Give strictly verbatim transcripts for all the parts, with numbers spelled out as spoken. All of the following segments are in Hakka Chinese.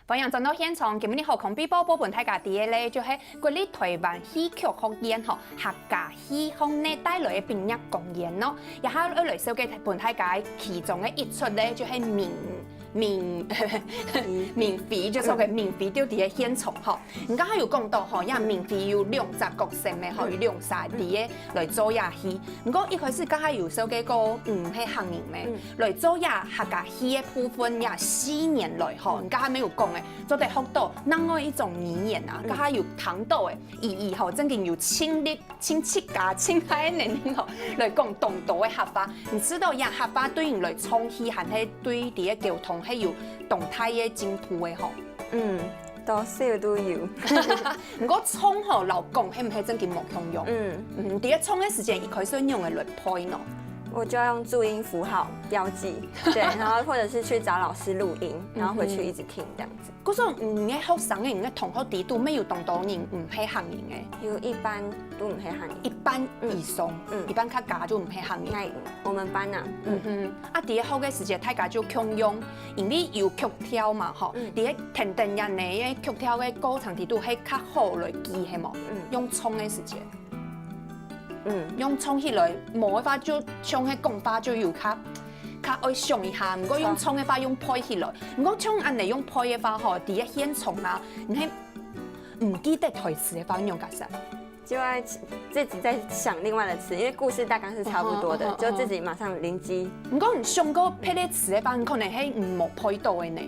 歡迎轉到現場，今晡日好康必報報分大家知个咧，就係國立臺灣戲曲學院吼客家戲學系帶來个畢業公演咯。這下愛來紹介分大家其中个一齣咧，就係明明明妃，就係个明妃就在該現場吼。你剛剛有講到吼，這明妃有兩隻角色咩吼，有兩儕在該來做這戲。毋過一開始剛剛有紹介過，毋係客人咩？來做這客家戲个部分，這四年來吼，你剛剛有講个，做得學到另外一種語言啊，剛剛有談到个，意義吼，正經有親歷、親自家、親身个能力吼，來講當多个客話。你知道這客話對你來唱戲，還係對你个溝通，係有當大个進步个吼？嗯，多少都有。毋過唱吼，摎講，係毋係正經無共樣？嗯，你在唱个時間，一開始仰般來背呢？我就要用注音符號標記，對，然後或者是去找老師錄音，然後回去一直聽這樣子。故所你个學生个、你个同學裡肚，乜有當多人毋係客人个？有一半都毋係客人。一半以上，嗯，一半較加就毋係客人。那我們班啊，嗯，啊，在該學个時節，大家就共樣，因為有曲調嘛吼，在該跈等恁仔个曲調个過程裡肚，係較好來記係無？用唱个時節。 嗯，用唱起來，無个話就像係講話就有較較愛想一下，毋過用唱个話用背起來。毋過像恁仔用背个話吼，在該現場啊，你係毋記得台詞个話，仰結煞？就會自己再想另外的詞，因為故事大綱是差不多的，就自己馬上臨機。毋過你想過別个詞个話，你可能係無背到个呢。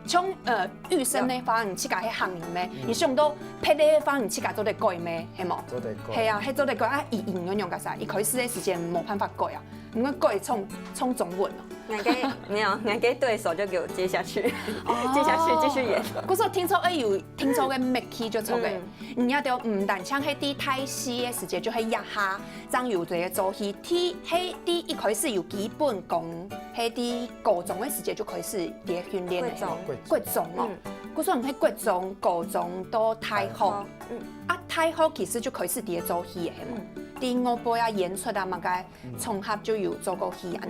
像呃，玉生个話，你自家係客人咩？你想到別个話，你自家做得改咩？係無？做得改。係啊，係做得改啊！語言仰結煞，一開始个時間無辦法改啊，毋過改唱唱中文哦。那個沒有，那個對手就給我接下去，接下去繼續演。故所聽說哎有聽說个默契就著个，你也就毋單淨係在大戲个時節，就係這下正有這个做戲，第係在一開始有基本功。 係在高中个時節就開始在該訓練个，國中。國中哦。故所你係國中、高中到大學，啊，大學其實就開始在該做戲个，係無？在外背啊演出啊麼个場合就有做過戲恁仔。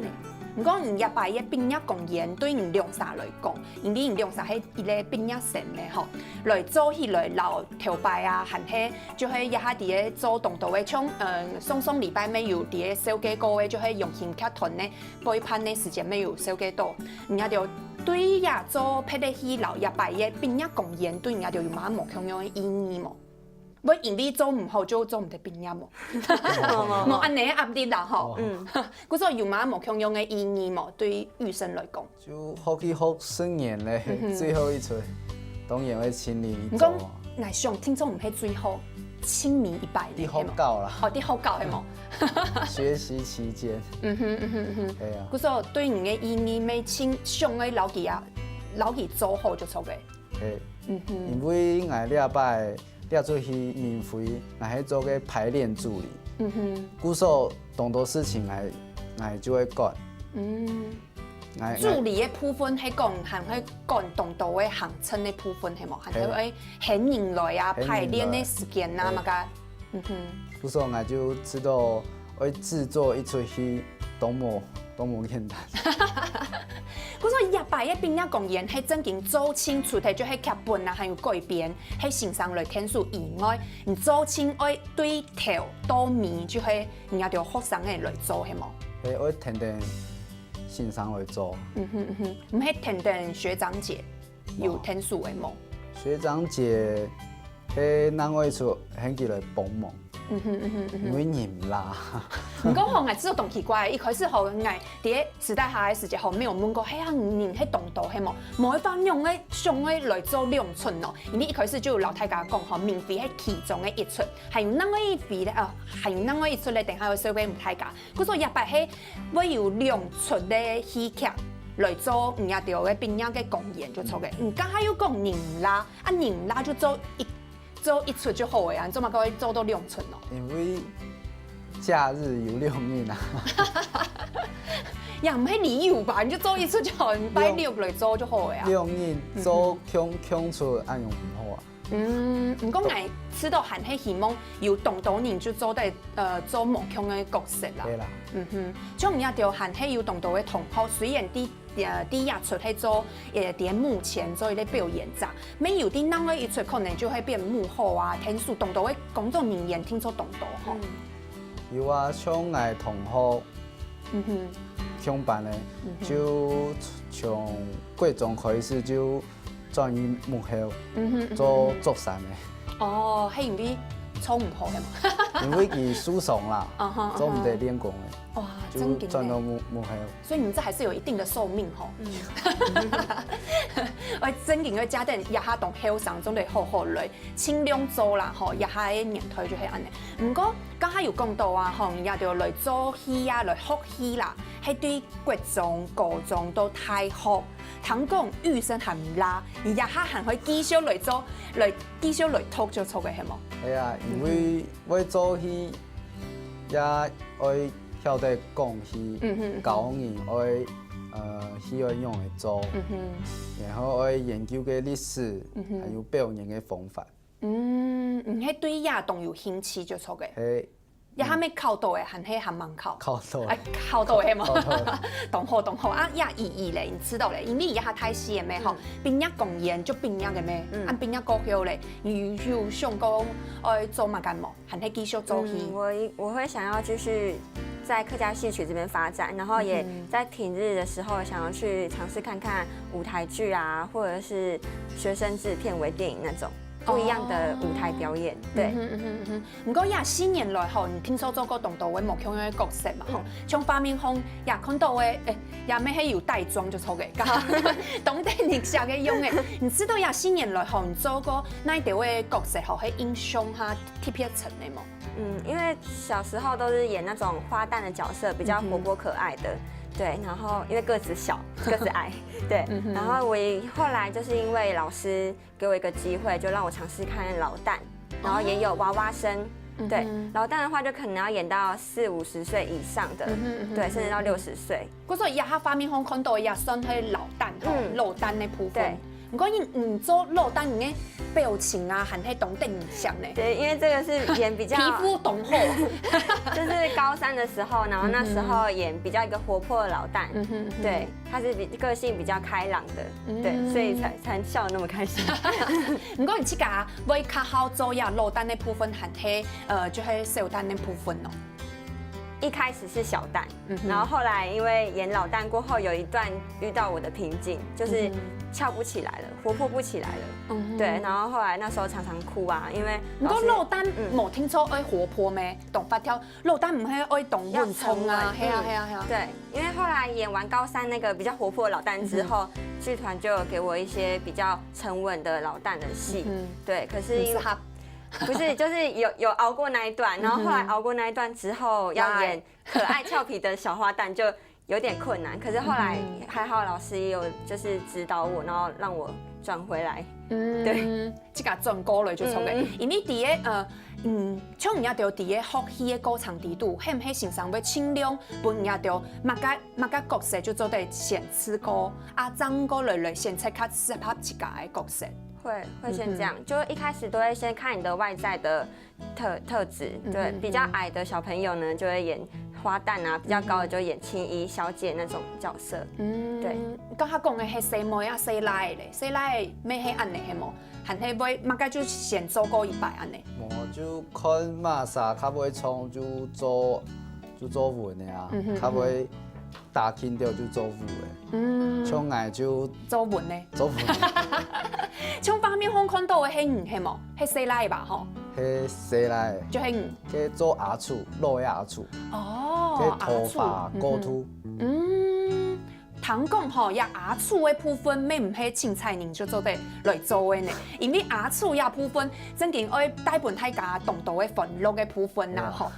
毋過你這擺个畢業公演對你兩儕來講，因為你兩儕係一個畢業生咧吼，來做起來摎頭擺啊，還係就係這下在該做當多个，像嗯上上禮拜乜有在該紹介過个，就係榮興劇團个 背叛个時節乜有紹介到，你也就對這做別个戲摎這擺个畢業公演對你也就有麼無共樣个意義無？會因為做毋好就做毋得畢業無？無恁仔个壓力啦吼。嗯，故所有麼無共樣个意義無？對玉生來講，就學戲學四年咧，最後一齣，當然會盡力去做。你講，𠊎想聽眾毋係最後，盡尾一擺咧，在學校啦。哦，在學校係無？ 學習期間。嗯哼嗯哼嗯哼。係啊。故所對你个意義，乜盡想愛摎佢啊，摎佢做好就著个。係。嗯哼。因為𠊎這擺這齣戲明妃，𠊎係做个排練助理。嗯哼。故所當多事情𠊎𠊎就會管。嗯。𠊎助理个部分係講還會管當多个行政个部分係無？還係會喊人來啊，排練个時間啊，麼个。 嗯哼。故所𠊎就知道愛製作一齣戲，多麼多麼簡單。故所這擺个畢業公演係正經做盡，除忒就係劇本啊，還有改編，係先生來𢯭手以外，你做盡愛對頭到尾就係你也就學生仔來做，係無？係，愛跈等先生來做。嗯哼嗯哼，毋係跈等學長姐。 有𢯭手个無？學長姐係另外一齣喊佢來幫忙，嗯哼嗯哼嗯哼。因為人啦。毋過吼，𠊎試著當奇怪，一開始吼，𠊎在該私底下个時節吼，乜有問過，係啊，人係當多係無？無个話仰會想愛來做兩齣哦？因為一開始就有摎大家講吼，明妃係其中个一齣，還有另外一齣咧，啊，還有另外一齣咧，等下會紹介分大家。 故所這擺係會有兩齣个戲劇來做你兜个畢業个公演就著个。嗯，剛剛有講人罅，啊人罅就做一做一齣就好个啊，你做麼个會做到兩齣哦？因為假日有兩日啊。也毋係理由吧，你就做一齣就好，你拜六來做就好个啊。兩日做共共齣，恁樣毋好啊。嗯，毋過𠊎知道還係希望有當多人就做得，呃，做無共个角色啦。對啦。嗯哼，像你也就還係有當多个同學，雖然在呃在這齣係做呃在幕前做一個表演者，乜有在另外一齣可能就會變幕後啊，天數當多个工作人員聽說當多吼。有啊，像𠊎同學嗯哼，共班个，就從國中開始就轉去幕後嗯哼，做助產个，哦，係因為唱毋好係無？因為佢受傷啦，啊哈做毋得練功个，哇，就真緊欸！轉到幕幕後。所以你們這還是有一定的壽命吼。嗯，我真緊个家庭，這下當後生，總得好好來，盡量做啦吼，這下个年代就係恁樣。毋過剛才有講到啊，吼，你也就來做戲啊，來學戲啦，係對國中、高中到大學，聽講玉生還毋罅，你這下還會繼續來做，來繼續來讀就著个係無？係啊，因為會做戲，也愛曉得講戲，嗯哼教人愛呃戲愛仰仔做，嗯哼，然後愛研究个歷史，嗯哼還有表演个方法。嗯，你係對這當有興趣就著个。係這下乜考到个，還係還吂考？考到哎，考到个係無？考到个當好當好啊！這意義咧，你知道咧，因為這下大四个咩吼，畢業公演就畢業个咩，嗯啊畢業過後咧，你有想講愛做麼个無？還係繼續做戲？嗯，我一我會想要繼續在客家戲曲這邊發展，然後也嗯在平日的時候想要去嘗試看看舞台劇啊，或者是學生製片、微電影那種不一樣的舞台表演。對，嗯哼嗯哼嗯哼。毋過這四年來吼，你聽說做過當多个無共樣个角色嘛吼，像畫面上也看到个，誒，也乜係有帶妝就著个，當得人惜个樣个。你知道這四年來吼，你做過哪一條个角色吼，係印象較特別深个無？嗯，因為小時候都是演那種花旦的角色，比較活潑可愛的。對，然後因為個子小，個子矮，對，然後我也後來就是因為老師給我一個機會，就讓我嘗試看老旦，然後也有娃娃生。對，老旦的話就可能要演到四五十歲以上的，對，甚至到六十歲。故所這下畫面上看到个也算係老旦吼，嗯老旦个部分對。毋過你毋做老旦，你个表情啊，還係當得人惜呢。對，因為這個是演比較皮膚當好。就是高三的時候，然後那時候演比較一個活潑的老旦，嗯哼嗯哼對，他是比個性比較開朗的，對，嗯所以才才笑得那麼開心。毋過你自家會較好做這老旦个部分，還係呃，就係小旦个部分咯。一開始是小旦，嗯哼然後後來因為演老旦過後，有一段遇到我的瓶頸，就是嗯哼翹不起來了，活潑不起來了。嗯哼對，然後後來那時候常常哭啊，因為毋過老師老旦無聽說愛活潑咩？當活潑，老旦毋係愛當穩重啊，係啊係啊係啊。對，因為後來演完高三那個比較活潑的老旦之後，劇團就有給我一些比較沉穩的老旦的戲。嗯對，可是因為毋適合。不是，就是有有熬過那一段，然後後來熬過那一段之後，要演可愛俏皮的小花旦就有點困難。可是後來還好老師也有就是指導我，然後讓我轉回來。嗯，對，自家轉過來就著个。嗯因為佇个呃，嗯，像人家就佇个學戲个過程裡肚，係毋係先生會盡量分人家就麼个麼个角色就做得選試過，啊，正過來來選擇較適合自家个角色。會會先這樣，就一開始都會先看你的外在的特特質，對，比較矮的小朋友呢就會演花旦啊，比較高的就演青衣小姐那種角色。嗯，對。剛才講个係細妹啊，細倈仔咧，細倈仔乜係恁呢係無？還係會麼个就先做過一擺恁呢？無就看麼儕較會唱就做就做穩个啊，較會打輕調就做武个，嗯，像𠊎就做穩呢。做穩个，像畫面上看到个係你係無？係細倈仔吧吼，係細倈仔，就係你。該做阿楚，老个阿楚，哦，該頭髮高度，嗯，聽講吼，這阿楚个部分，乜毋係凊彩人就做得來做个呢，因為阿楚這部分正經愛帶分大家當多个歡樂个部分啦吼。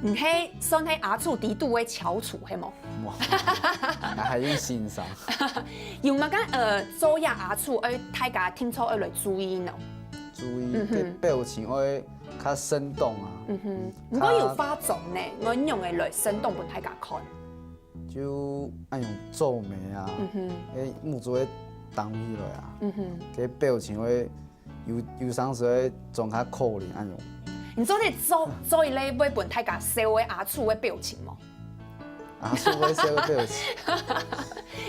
毋係算係阿楚裡肚个翹楚係無？哇，𠊎還有欣賞，有麼个呃，做這阿楚愛大家定著愛來注意呢？注意該表情愛較生動啊，嗯哼，毋過有化妝呢，愛仰仔來生動分大家看。就愛用皺眉啊，嗯哼，該目珠會頂起來啊，嗯哼。該表情會有有常時會裝較可憐恁樣。你做得做做一個會分大家笑个阿楚个表情無？阿楚會笑个表情。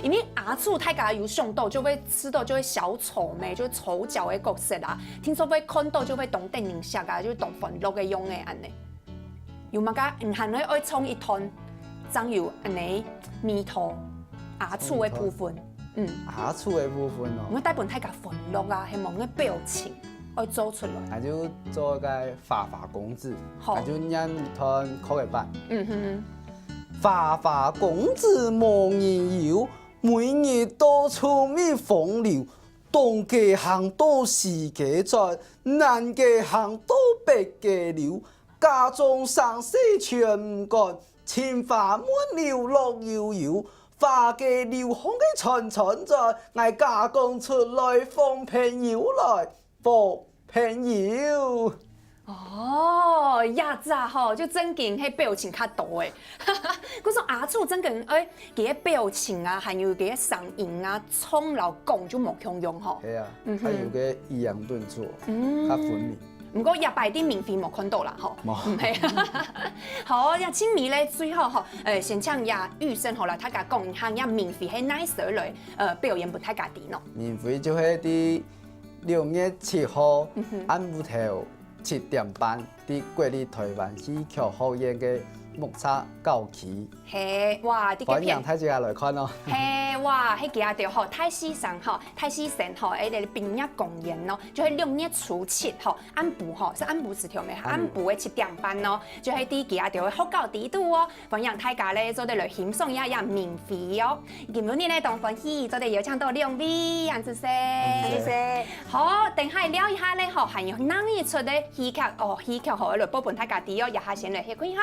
因為阿楚大家有想到就會知道就會小丑咩，就係丑角个角色啊，聽說會看到就會當得人惜啊，就當歡樂个樣个恁呢。 有麼个你還會愛創一段，正有恁呢味道，阿楚个部分。嗯，阿楚个部分哦，𠊎帶分大家歡樂啊，係無？𠊎表情愛做出來。那就做一個花花公子，好，那就念一段客家版。嗯哼，花花公子無人有，每日到處覓風流， 東家行到西家轉，南家行到北家溜，家中生事全毋管，青花滿樓落油油，花家柳巷个串串轉，𠊎家公出來放朋友來，放朋友。 哦，這隻吼，就正經係表情較多欸。故所阿楚正經，欸，佢个表情啊，還有佢个聲音啊，唱摎講就無共樣吼。係啊，嗯哼，佢有個抑揚頓挫，嗯，較分明。毋過這擺定明輝無看到啦吼。無。嗯，係。好，這盡尾咧，最後吼，呃，先請這玉生吼來，大家講一下，這明輝係哪時來，呃，表演分大家知呢？明輝就係在六月七號，嗯哼，暗晡頭 七點半，在國立臺灣戲曲學院个木柵教區。係，哇，這個片，歡迎大家來看哦。係，哇，係佢兜吼，大四生吼，大四生吼，欸，畢業公演哦，就係六月初七吼，暗晡吼，係暗晡時段咩？暗晡。暗晡个七點半哦，就係在佢兜个學校底肚哦。 歡迎大家咧，做得來欣賞一下這明輝哦。今晡日咧，當歡喜，做得邀請到兩位，恁仔細。恁仔細。好，等下尞一下咧，吼，還有另一齣个戲劇哦，戲劇吼，來報分大家知哦，這下先來歇睏一下。